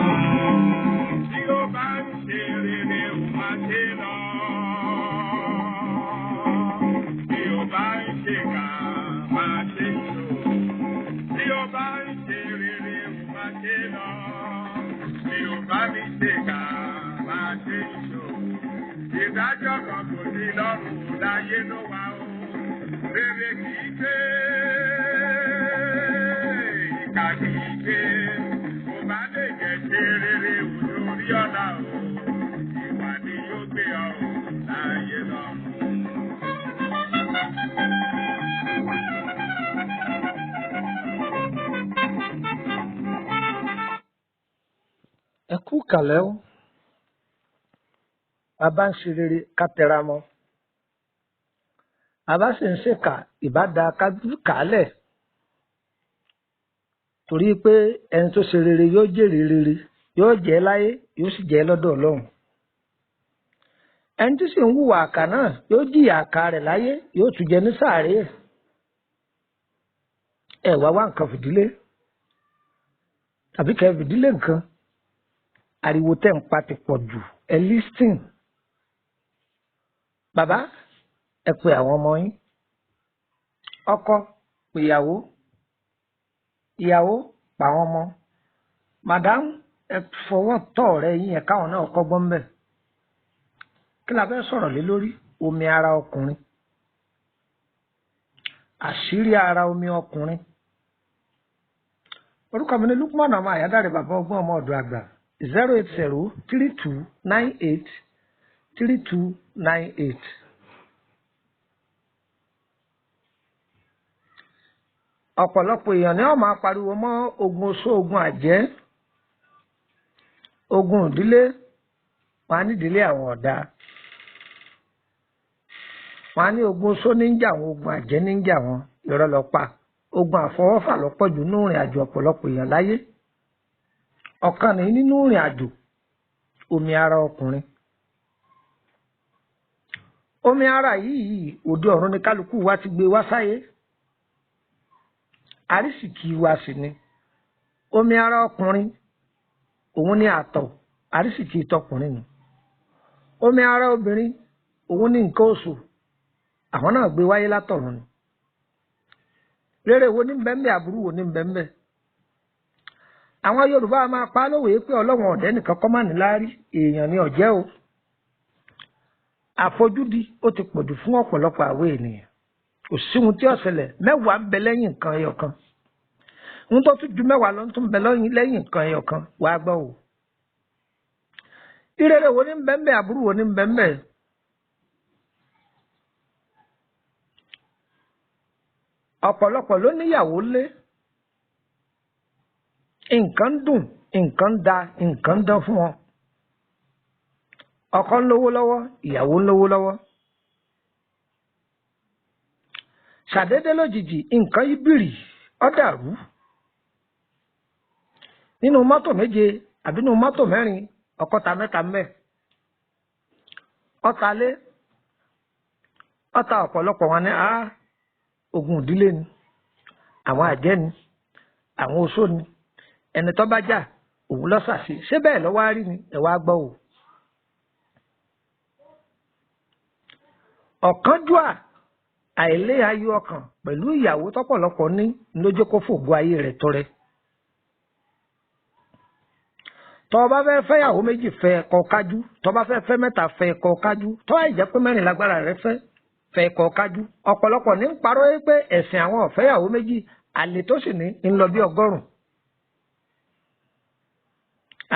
Tí ó bá ń ṣe rere ò máa ṣe lọ. Tí ó bá ń ṣe kà máa ṣe ṣò. Tí ó bá ń ṣe rere ò máa ṣe lọ. Tí ó bá mi ṣe kà máa ṣe ṣò. Ìdájọ́ kan kò sí lọ́rùn láyé ló wà o. Rere kì í gbé, ìkà kì í gbé. Kò bá lè jẹ́ ṣe rere ò lórí ọ̀la o. Ìwà ni yóò gbé ọ o láyé lọ́run. Ẹ kú kàlẹ́ o. Bàbá ń ṣe rere ká tẹra mọ́. Bàbá sì ń ṣèkà ìbá da ká kàálẹ̀. Torí pé ẹni tó ṣe rere yóò jèrè rere, yóò jẹ́ láyé, yóò sì jẹ́ lọ́dọ̀ Ọlọ́run. Ẹni tí sì ń hùwà àkà náà yóò jìyà àkà rẹ̀ láyé, yóò tún jẹ ní sàárè. Ẹ wá wá nǹkan fìdílé tàbí kẹ́ fìdílé nǹkan. Ariwo tẹ́ ń pa ti pọ̀ jù, ẹ lísìn. Bàbá, ẹ pe àwọn ọmọ yín. Ọkọ, pe ìyàwó. Ìyàwó, pa àwọn ọmọ. Madam, ẹ fọwọ́ tọ́ ọ̀rẹ́ yín yẹn káwọn náà kọ́gbọ́n ń bẹ̀. Kí la fẹ́ sọ̀rọ̀ lé lórí? Omi ara ọkùnrin. Àṣírí ara omi ọkùnrin. Orúkọ mi ni Lukman ọmọ Àyádáre bàbá ọgbọ́n ọmọ ọ̀dọ̀ àgbà 08032983298. Ọ̀pọ̀lọpọ̀ èèyàn ni wọ́n máa pariwo mọ́ ogun oṣó, ogun àjẹ́, ogun ìdílé, wọn á ní ìdílé àwọn ọ̀dà. Wọn á ní ogun oṣó ní ń jà wọn, ogun àjẹ́ ní ń jà wọn, irọ́ ló pa. Ogun àfọwọ́fà ló pọ̀ jù nínú ìrìn àjò ọ̀pọ̀lọpọ̀ èèyàn láyé. Ọ̀kan nìyí nínú ìrìn àjò omi ara ọkùnrin. Omi ara yìí òde ọ̀run ni kálukú wa ti gbé wá sáyé. Àrísìkí wa sì ni. Omi ara ọkùnrin òun ni àtọ̀, àrísìkí tọkùnrin nù. Omi ara obìnrin òun ni nǹkan oṣù, àwọn náà gbé wáyé látọ̀run ni. Rere wo ní bẹ́ńbẹ́, aburú wo ní bẹ́ńbẹ́? Àwọn Yorùbá máa pa á lówe pé Ọlọ́run ọ̀dẹ́ nìkan kọ́ mà ní láárí, èèyàn ni ọ̀jẹ́ o. Àfojúdi ó ti pọ̀jù fún ọ̀pọ̀lọpọ̀ àwọn ènìyàn. Kò sí ohun tí ó ṣẹlẹ̀, mẹ́wàá ń bẹ lẹ́yìn nǹkan ẹyọ kan. Ohun tó tún ju mẹ́wàá lọ tún ń bẹ lẹ́yìn nǹkan ẹyọ kan, wàá gbọ́ o. Ìrere wo ní bẹ́ńbẹ́, aburú wo ní bẹ́ńbẹ́? Ọ̀pọ̀lọpọ̀ ló níyàwó lé. Nǹkan ń dùn, nǹkan ń da, nǹkan ń dán fún wọn. Ọkọ ń lówó lọ́wọ́, ìyàwó ń lówó lọ́wọ́. Ṣàdédé lójijì, nǹkan yí bìrì, ó dàrú. Nínú mọ́tò méje àbí nínú mọ́tò mẹ́rin, ọkọ ta mẹ́ta ńbẹ̀. Ó ta lé, ó ta ọ̀pọ̀lọpọ̀ wọn ní á, ogun ìdílé ni, àwọn àjẹ́ ni, àwọn oṣó ni. Ẹni tó bá jà òun ló ṣàṣì. Ṣé bẹ́ẹ̀ ló wá rí ni? Ẹ wá gbọ́ o. Ọ̀kánjúà, àìlé ayọ̀ ọkàn pẹ̀lú ìyàwó tọ́pọ̀lọpọ̀ ní ló jẹ́ kó fògo ayé rẹ̀ tọrẹ. Tó bá fẹ́ fẹ́yàwó méjì fẹ́ kó kájú, tó bá fẹ́ fẹ́ mẹ́ta fẹ́ kó kájú, tó bá jẹ́ pé mẹ́rin lágbára rẹ̀ fẹ́ fẹ́ kó kájú. Ọ̀pọ̀lọpọ̀ ní ń parọ́ pé ẹ̀sìn àwọn ò fẹ́yàwó méjì, àlè tó sì ní ń lọ bí 100.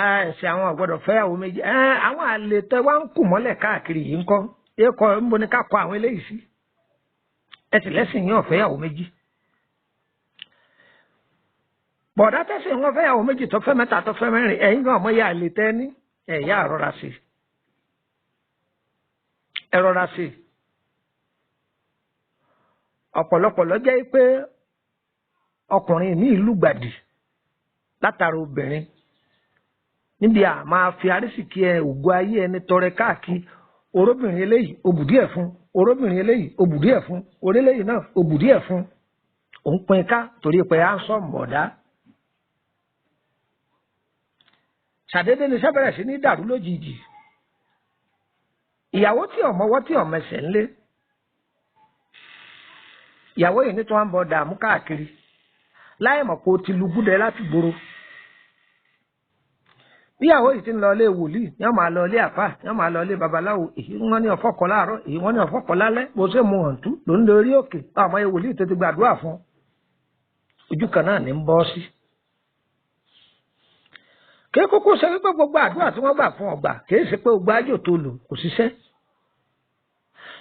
Ẹ̀sìn àwọn ò gbọ́dọ̀ fẹ́yàwó méjì. Àwọn àlè tẹ wá ń kù mọ́lẹ̀ káàkiri yìí ńkọ́. Ẹ̀kọ́ ń bo ni ká kọ àwọn eléyìí sí. Ẹ sì lẹ́sìn yín ò fẹ́yàwó méjì. Bọ̀dá tẹ̀sìn wọn fẹ́yàwó méjì tó fẹ́ mẹ́ta tó fẹ́ mẹ́rin, ẹ̀yin gan ọmọ yà lè tẹ́ ní ẹ̀yà rọra sí. Ẹ rọra sí. Ọ̀pọ̀lọpọ̀ ló jẹ́ pé ọkùnrin ní ìlú gbàdì látara obìnrin níbi à máa fi arísìkí ẹ ògo ayé ẹni tọrẹ káàkiri. Orobìnrin eléyìí òbùdí ẹ̀ fún, orobìnrin eléyìí òbùdí ẹ̀ fún, orílẹ̀ yìí náà òbùdí ẹ̀ fún. Òun pín ká torí pé à ń sọ mọ̀dá. Ṣàdédé ni sẹ́bẹ̀rẹ̀ sí ní dàrú lójijì. Ìyàwó tí ọ̀mọ́wọ́ tí ọ̀mẹsẹ̀ ńlé. Ìyàwó yìí ní tí wọ́n ń bọ̀ dààmú káàkiri láì mọ̀ pé o ti lu gúdẹ láti gbòòrò. Bíyàwó yìí ti ń lọ ilé wòlíì, yọ́n máa lọ ilé àfà, yọ́n máa lọ ilé babaláwo. Èyí wọ́n ní ọ̀fọ́ kọ láàárọ̀, èyí wọ́n ní ọ̀fọ́ kọ lálẹ́. Bó ṣe mu hàntú ló ń lọ orí òkè. Àmọ́ ẹ wòlíì tó ti gbàdúrà fún ojú kan náà ní ń bọ́ sí. Kì í kúkú ṣe wípé gbogbo àdúrà tí wọ́n gbà fún ọgbà kì í ṣe pé gbogbo ájò tó lò kò ṣiṣẹ́.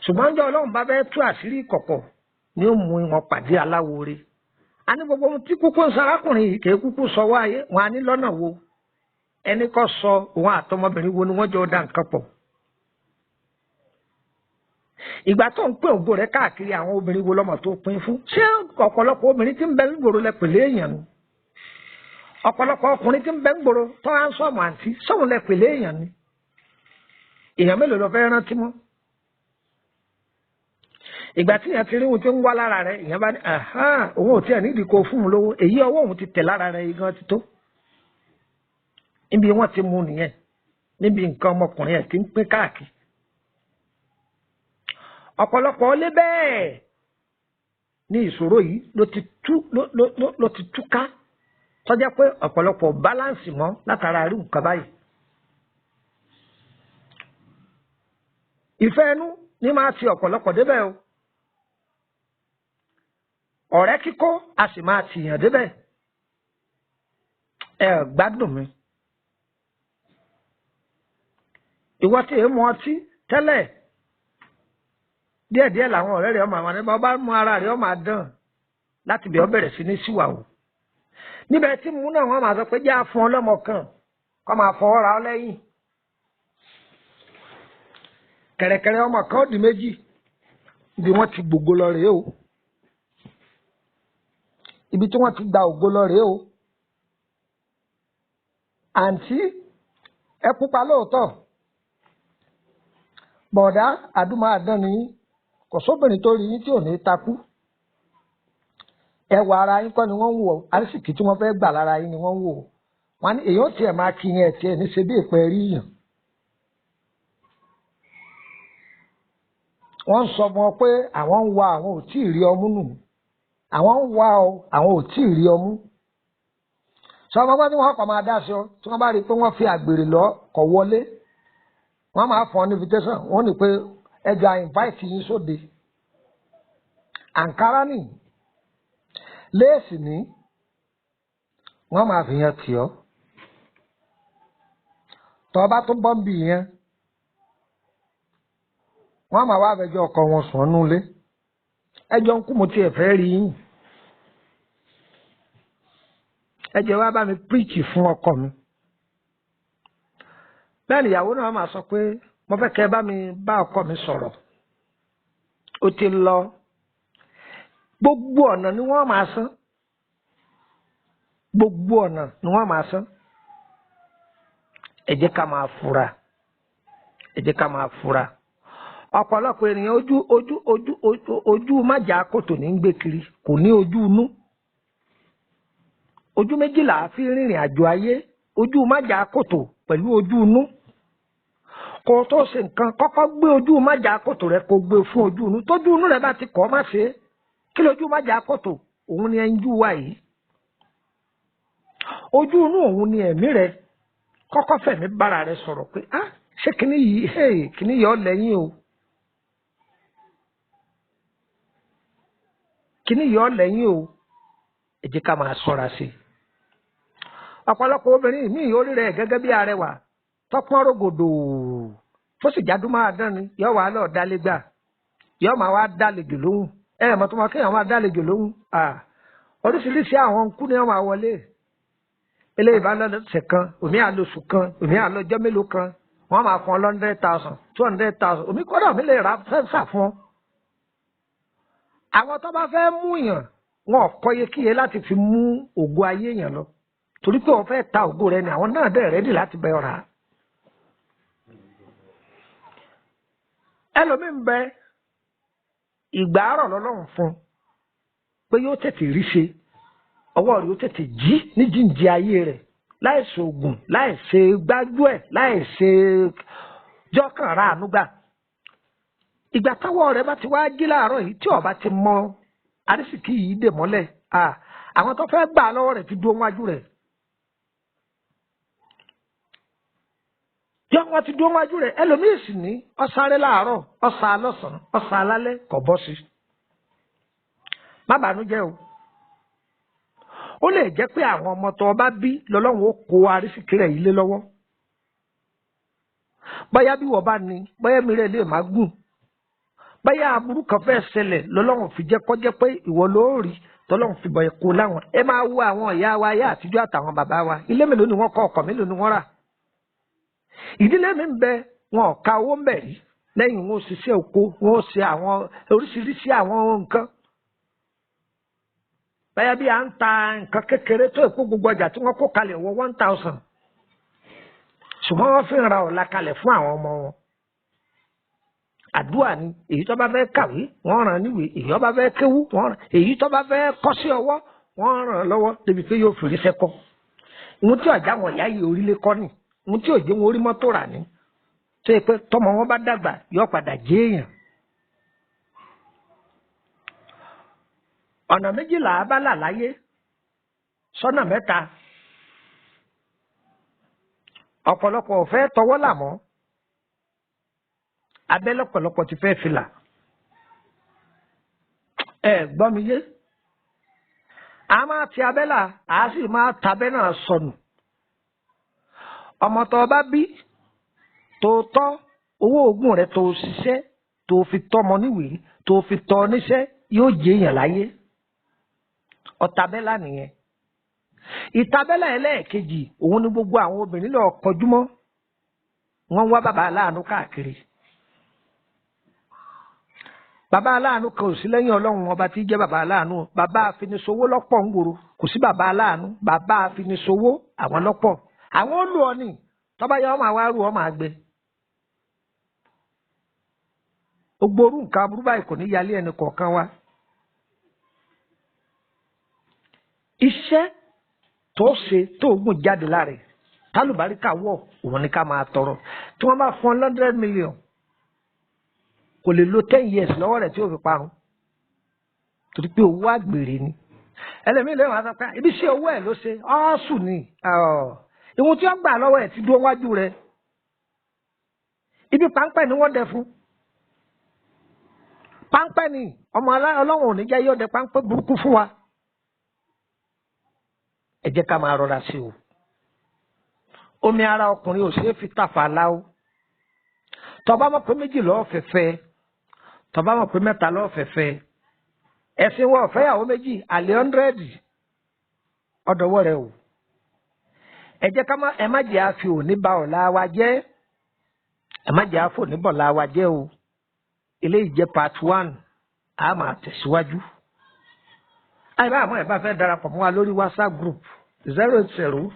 Ṣùgbọ́n ǹjẹ́ Ọlọ́run bá fẹ́ tú àṣírí ìkọ̀kọ̀ ni ó mú wọn pàdé aláwo re. A ní gbogbo ohun tí kúkú ń sarákùnrin yìí kì í kúkú sọ wáyé wọn a ní lọ́nà wo ẹni kọ́ sọ òun àtọmọbìnrin wo ni wọ́n jọ da nǹkan pọ̀. Ìgbà tó ń pín ògo rẹ̀ káàkiri àwọn obìnrin wo lọ́mọ tó pín fún? Ṣé ọ̀pọ̀lọpọ̀ obìnrin tí ń bẹ nígboro lẹ pèlè èèyàn ni? Ọ̀pọ̀lọpọ̀ ọkùnrin tí ń bẹ nígboro tó á ń sọ̀mọ̀ àǹtí sọ̀hún lẹ pèlè èèyàn ni? Èèyàn mélòó lọ fẹ́ rántí mọ́? Ìgbà tí èèyàn ti rí ohun tí ń wá lára rẹ̀, èèyàn bá ní òun ò tiẹ̀ nídìí kó fún un lówó, èyí ọwọ́ òun ti tẹ̀ lára rẹ̀ gan ti tó. Níbi wọ́n ti mú nìyẹn, níbi nǹkan ọmọkùnrin ẹ̀ ti ń pín káàkiri. Ọ̀pọ̀lọpọ̀ lé bẹ́ẹ̀ ní ìṣòro yìí ló ti túká tó jẹ́ pé ọ̀pọ̀lọpọ̀ báláǹsì mọ́ látara irú nǹkan báyìí. Ìfẹ́ ẹnu ní máa ti ọ̀pọ̀lọpọ̀ débẹ̀ o. Ọ̀rẹ́ kíkó a sì máa tìyàn débẹ̀. Ẹ gbádùn mi. Ìwọ tí èémú ọtí tẹ́lẹ̀ díẹ̀díẹ̀ làwọn ọ̀rẹ́ rẹ̀ ọmọ àwọn ẹni bá mú ara rẹ̀ ọmọ àdán láti bẹ̀ ọ́ bẹ̀rẹ̀ sí ní síwà o. Níbẹ̀ tí mú náà wọ́n máa sọ pé jẹ́ àfọn ọlọ́mọ kan kọ́ máa fọwọ́ ra ọ lẹ́yìn. Kẹ̀rẹ̀kẹ̀rẹ̀ ọmọ kan ó di méjì ibi wọ́n ti gbògo lọ rèé o. Ibi tí wọ́n ti gba ògo lọ rèé o. Àǹtí ẹ pupa lóòótọ́, bọ̀dá àdúmọ̀ àdán ni yín, kò sóbìnrin tó rí yín tí ò ní takú. Ẹwà ara yín kọ́ ni wọ́n ń wò, àrísìkí tí wọ́n fẹ́ gbà lára yín ni wọ́n ń wò. Wọ́n ní èyí ó tiẹ̀ máa kí yẹn tiẹ̀ ní ṣe bí ìpẹ́ rí yàn. Wọ́n ń sọ fún ọ pé àwọn ń wa àwọn ò tí ì rí ọmú nù. Àwọn ń wa ọ àwọn ò tí ì rí ọmú. Sọ ọmọ bá tí wọ́n kọ̀ máa dá sí ọ tí wọ́n bá rí i pé wọ́n fi àgbèrè lọ kọ̀ wọlé. Wọ́n máa fọ́n ní invitation, wọ́n ní pé ẹjọ́ à invite yín sóde. Àǹkárá nì, léèsì ní, wọ́n máa fi yẹn tì ọ́. Tọ́ bá tún bọ́m̀bì yẹn, wọ́n máa wá àfẹjọ́ ọkọ wọn sùn ọ́nú ilé. Ẹjọ́ ń kú mo tiẹ̀ fẹ́ rí yín. Ẹjọ́ wá bá mi píríkì fún ọkọ mi. Bẹ́ẹ̀ ni ìyàwó náà máa sọ pé mo fẹ́ kẹ́ ẹ bá mi bá ọkọ mi sọ̀rọ̀. Ó ti lọ. Gbogbo ọ̀nà ni wọ́n máa san. Gbogbo ọ̀nà ni wọ́n máa san. Ẹ jẹ́ ká máa fura. Ẹ jẹ́ ká máa fura. Ọ̀pọ̀lọpọ̀ ènìyàn ojú ojú ojú ojú ojú májà kòtò ní ń gbé kiri, kò ní ojú inú. Ojú méjìlá fi rìnrìn àjò ayé, ojú májà kòtò pẹ̀lú ojú inú. Kó tó ṣe nǹkan kọ́kọ́ gbé ojú májà kòtò rẹ kó gbé fún ojú inú. Tójú inú rẹ bá ti kọ́ má ṣe é. Kí lójú májà kòtò? Òun ni ẹnjú wa yìí. Ojú inú òun ni ẹ̀mí rẹ. Kọ́kọ́ fẹ̀mí bára rẹ sọ̀rọ̀ pé ah ṣé kíní yìí hey kíní yìí ọ lẹ́yìn o. Kíní yìí ọ lẹ́yìn o. Ẹ jẹ́ ká máa ṣọ́ra sí i. Ọ̀pọ̀lọpọ̀ obìnrin míì orí rẹ̀ gẹ́gẹ́ bí arẹwà tọpọ́n rògòdò tó sì jádùn máa dán ni yọ wàá lọ dálé gbà yọ máa wá dálejò lóhùn. Ẹ ẹ̀ mọ̀ tó máa kéèyàn máa dálejò lóhùn. Oríṣiríṣi àwọn nkú ni wọ́n máa wọlé. Eléyìí bá lọ́sẹ̀ kan, òmí àlóṣù kan, òmí àlọ́jọ́ mélòó kan, wọ́n máa fún ọ 100,000, 200,000, òmí kọ́dọ̀ mi lè ra fẹ́ǹsà fún ọ. Àwọn tó bá fẹ́ mú yàn, wọn ò kọ́yékíye láti fi mú ògo ayé yàn lọ. Torí pé wọ́n fẹ́ ta ògo rẹ ni àwọn náà dẹ̀ rẹ́dì láti bẹ ọ̀rá. Ẹlòmíì ń bẹ, ìgbà àárọ̀ lọ́lọ́run fún pé yóò tètè rí ṣe, ọwọ́ rẹ̀ yóò tètè jí ní jíǹde ayé rẹ̀, láì ṣoògùn, láì ṣe gbájúẹ̀, láì ṣe jọ́kàn ra àánú gbà. Ìgbà táwọ̀ rẹ̀ bá ti wá jí láàárọ̀ yìí, tí ó bá ti mọ arísìkí yìí dè mọ́lẹ̀, àwọn tó fẹ́ gbà lọ́wọ́ rẹ̀ ti dúró wájú rẹ̀. Yọ wọn ti dúró wájú rẹ̀. Ẹlòmíì sì ní ọ̀sáré láàárọ̀, ọ̀sà lọ́sàn-án, ọ̀sà lálẹ́, kò bọ́ sí. Má bànújẹ́ o. Ó lè jẹ́ pé àwọn ọmọ tó bá bí lọ́lọ́run ó kó arísìkí rẹ̀ yìí lé lọ́wọ́. Bóyá bí wọ́n bá ní, bóyá mi rẹ̀ lè má gùn, bóyá aburú kan fẹ́ ṣẹlẹ̀ lọ́lọ́run fi jẹ́ kó jẹ́ pé ìwọ ló rí tọ́lọ́run fi bọ̀ ẹ̀kọ́ láwọn. Ẹ máa wo àwọn ìyá wa ayé àtijọ́ àtàwọn bàbá wa, ilé mélòó ni wọ́n kọ́, ọkọ̀ mélòó ni wọ́n rà. Ìdílé mi ń bẹ, wọn ò ka owó ń bẹ rí, lẹ́yìn wọn ò ṣiṣẹ́ oko, wọn ò ṣe àwọn oríṣiríṣi àwọn nǹkan. Báyà bí à ń ta nǹkan kékeré tó èkó, gbogbo ọjà tí wọ́n kó kalẹ̀ wọ 1000, ṣùgbọ́n wọ́n fi ń ra ọ̀la kalẹ̀ fún àwọn ọmọ wọn. Àdúrà ni. Èyí tó bá fẹ́ kàwé wọ́n ràn níwèé, èyí tó bá fẹ́ kéwú wọ́n ràn, èyí tó bá fẹ́ kọ́ sí ọwọ́ wọ́n ràn lọ́wọ́ débi pé yóò fi ríṣẹ́ kọ́. Ìwọ̀n tí ọ̀já wọn ìyá yìí orílẹ̀ kọ́ ni, ìwọ̀n tí òjé wọn orí mọ́tò rà ní, tó yẹ pé tọmọ wọn bá dàgbà yóò padà jẹ́ èèyàn. Ọ̀nà méjìlá bá là láyé sọ́nà mẹ́ta. Ọ̀pọ̀lọpọ̀ ò fẹ́ tọwọ́ là mọ́, abẹ́ lọ́pọ̀lọpọ̀ ti fẹ́ fìlà. Ẹ gbọ́ mi yé, a máa ti abẹ́ là, a sì máa tabẹ́ náà sọnù. Ọmọ tó bá bí, tó tọ́, owó oògùn rẹ̀ tó ṣiṣẹ́, tó fi tọ́mọ níwèé, tó fi tọ́ níṣẹ́, yóò jẹ́ èèyàn láyé. Ọ̀tàbẹ́là nìyẹn. Ìtàbẹ́là ẹlẹ́ẹ̀kejì, òun ni gbogbo àwọn obìnrin lọ kọjúmọ́. Wọ́n wá bàbá aláàánú káàkiri. Bàbá aláàánú kan ò sí lẹ́yìn Ọlọ́run ọba tí jẹ́ bàbá aláàánú. Bàbá àfinisowó lọ́pọ̀ ń gbòòrò, kò sí bàbá aláàánú. Bàbá àfinisowó àwọn lọ́pọ̀. Àwọn olú ọ ni tọ́ba yẹ ọmọ àwa rú ọmọ àgbẹ̀. Gbogbo orú nǹkan aburú báyìí kò ní yálé ẹnì kọ̀ọ̀kan wa. Iṣẹ́ tó ṣe tó gùn jáde láre tálùbáríkà wọ̀, òun ni ká máa tọrọ. Tí wọ́n bá fún 100 million, kò lè lo 10 years lọ́wọ́ rẹ̀ tí ó fi parun, torí pé owó àgbèrè ni. Ẹlẹ́mìí lè wọ́n á sọ pé ibi ṣé owó ẹ̀ ló ṣe ọ́ọ̀sù ni, ìwọ̀n tí wọ́n gbà lọ́wọ́ ẹ̀ ti dúró wájú rẹ̀, ibi páńpẹ́ ni wọ́n dẹ fún. Páńpẹ́ ni ọmọ Ọlọ́run ò ní jẹ́ yóò dẹ páńpẹ́ burúkú fún wa. Ẹ jẹ́ ká máa rọra sí o. Omi ara ọkùnrin ò ṣeé fi tàfà lá o. Tọba mọ̀ pé méjì lọ́ọ́ fẹ́fẹ́, tọba mọ̀ pé mẹ́ta lọ́ọ́ fẹ́fẹ́, ẹ̀sìn wọ ọ̀fẹ́yàwó méjì àlè 100, ọ̀dọ̀wọ́ rẹ o. Ẹ jẹ́ ká ẹ má jẹ́ àfi òní ba ọ̀la wa jẹ́, ẹ má jẹ́ àfi òní bọ̀la wa jẹ́ o. Eléyìí jẹ́ part 1, a máa tẹ̀síwájú. Àìbá àmọ́ ẹ̀ bá fẹ́ darapọ̀ mọ́ wa lórí WhatsApp group 080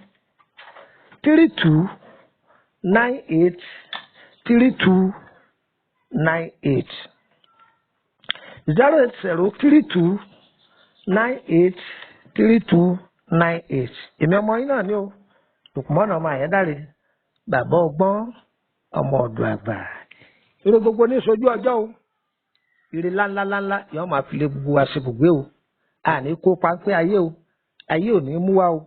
32 98 32 98, 080 32 98 32 98. Èmi ọmọ yín náà ni o, Lùkùmọ́nà ọmọ Àyẹ́dàrè, bàbá ọgbọ́n, ọmọ ọ̀dọ̀ àgbà. Ire gbogbo ní ìṣojú ọjọ́ o, ire ńláńláńlá yóò máa fi lé gbogbo wa ṣe bùgbé o. Àní kó páńpẹ́ ayé o, ayé ò ní mú wa o,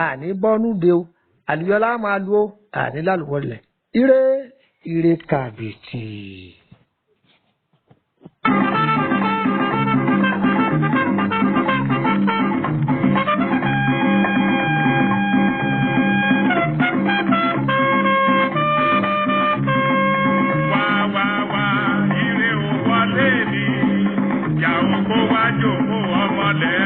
àní bọ́nú de o, àlùyọlá máa lu o, àní lálùwọlẹ̀. Ire ire kàbìtì. Wá wá wá, ire ò wọlé mi, yàwó kó wá jòkó ọmọlẹ̀.